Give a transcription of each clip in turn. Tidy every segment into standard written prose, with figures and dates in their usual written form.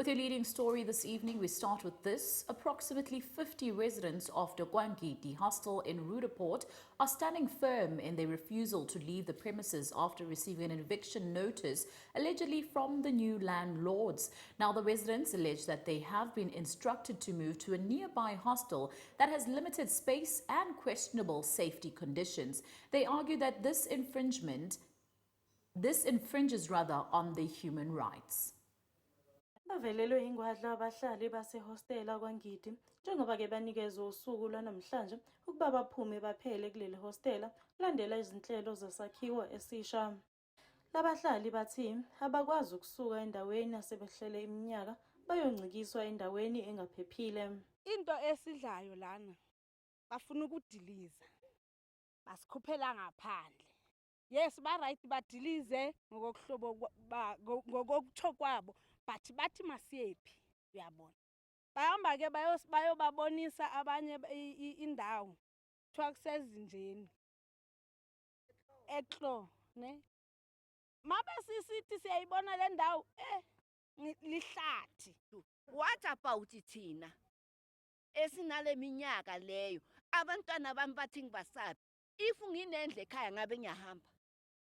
With your leading story this evening, we start with this. Approximately 50 residents of the KwaNgidi hostel in Roodepoort are standing firm in their refusal to leave the premises after receiving an eviction notice allegedly from the new landlords. Now, the residents allege that they have been instructed to move to a nearby hostel that has limited space and questionable safety conditions. They argue that this infringes rather on their human rights. Bavelelwe ingwadla abahlali basehostela kwaNgidi njengoba-ke banikezwe usuku lwanamhlanje ukuba baphume baphele kuleli hostela kulandela izinhlelo zesakhiwo esisha. Labahlali bathi abakwazi ukusuka endaweni asebehlele iminyaka bayoncikiswa endaweni engaphephile. Into esidlayo lana bafuna ukudiliza, basikhuphela ngaphandle. Yes, ba-right, badilize ngokokuhlobo ngokokutsho kwabo, but bathi masiyephi? Uyabona, bahamba-ke bayobabonisa abanye indawo, kuthiwa kusezinjeni eklo ne mabe sisithi siyayibona le ndawo, lihlathi. What about thina esinale minyaka leyo? Abantwana bami bathi ngibasaphi? If nginendle ekhaya, ngabe ngiyahamba.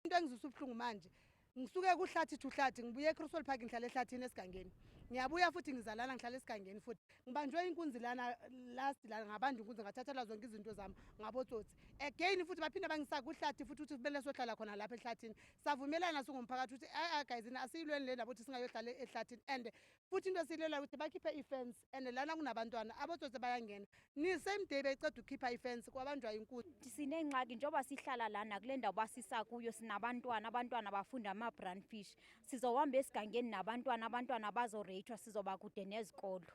Into engizwisa ubuhlungu manje, ngisuke kuhlathi to hlathi, ngibuye eCrystal Park, ngihlala ehlathini esigangeni. Ngiyabuya futhi, ngizalana, ngihlala esigangeni futhi. Ngibanjwe inkunzi lana last lana, ngabanjwa inkunzi, ngathathelwa zonke izinto zami ngabotsotsi. Again futhi baphinde bangisa kuhlathi futhi, ukuthi kumele sohlala khona lapha ehlathini. Savumelana singumphakathi ukuthi ayi guys, asiyilweni le ndaba ukuthi singayohlala ehlathini. And futhi into esiyilela ukuthi bakhiphe i-fence, and lana kunabantwana, abotsotsi bayangena. Ni same day beceda ukukhipha i-fence, kwabanjwa inkunzi. Sinengxaki njengoba sihlala lana kule ndawo basisa kuyo, sinabantwana, abantwana bafunda ama-brandfish. Sizohamba esigangeni nabantwana, abantwana bazoreyithwa, sizoba kude nezikolo.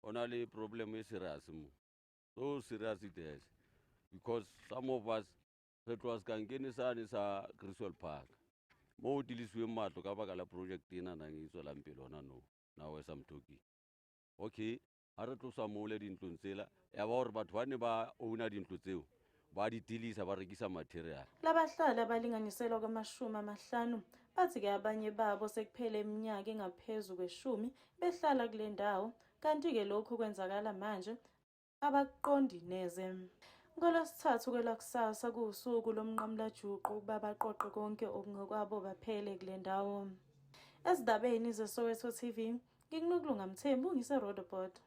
O na le problem e serious mo, so serious it is, because some of us re tloga sekankene sane sa Crystal Park mo o tilisiweng matlo ka baka la project ena nang e tswelang pele hona no. Now as I'm talking, okay, ga re tlosa mole dintlong tsela, ya ba gore batho ba ne ba owna dintlo tseo ba di tilisa, ba rekisa material. Labahlali abalinganiselwa kwama-50 bathi-ke abanye babo sekuphele iminyaka engaphezu kweshumi behlala kule ndawo, kanti-ke lokhu kwenzakala manje abakuqondi neze. NgoLwesithathu kwelakusasa kuwusuku lomnqamulajuqu ukuba baqoqe konke okungokwabo baphele kule ndawo. Ezindabeni zeSoweto TV, nginguNokulunga Mthembu, ngise-Roodepoort.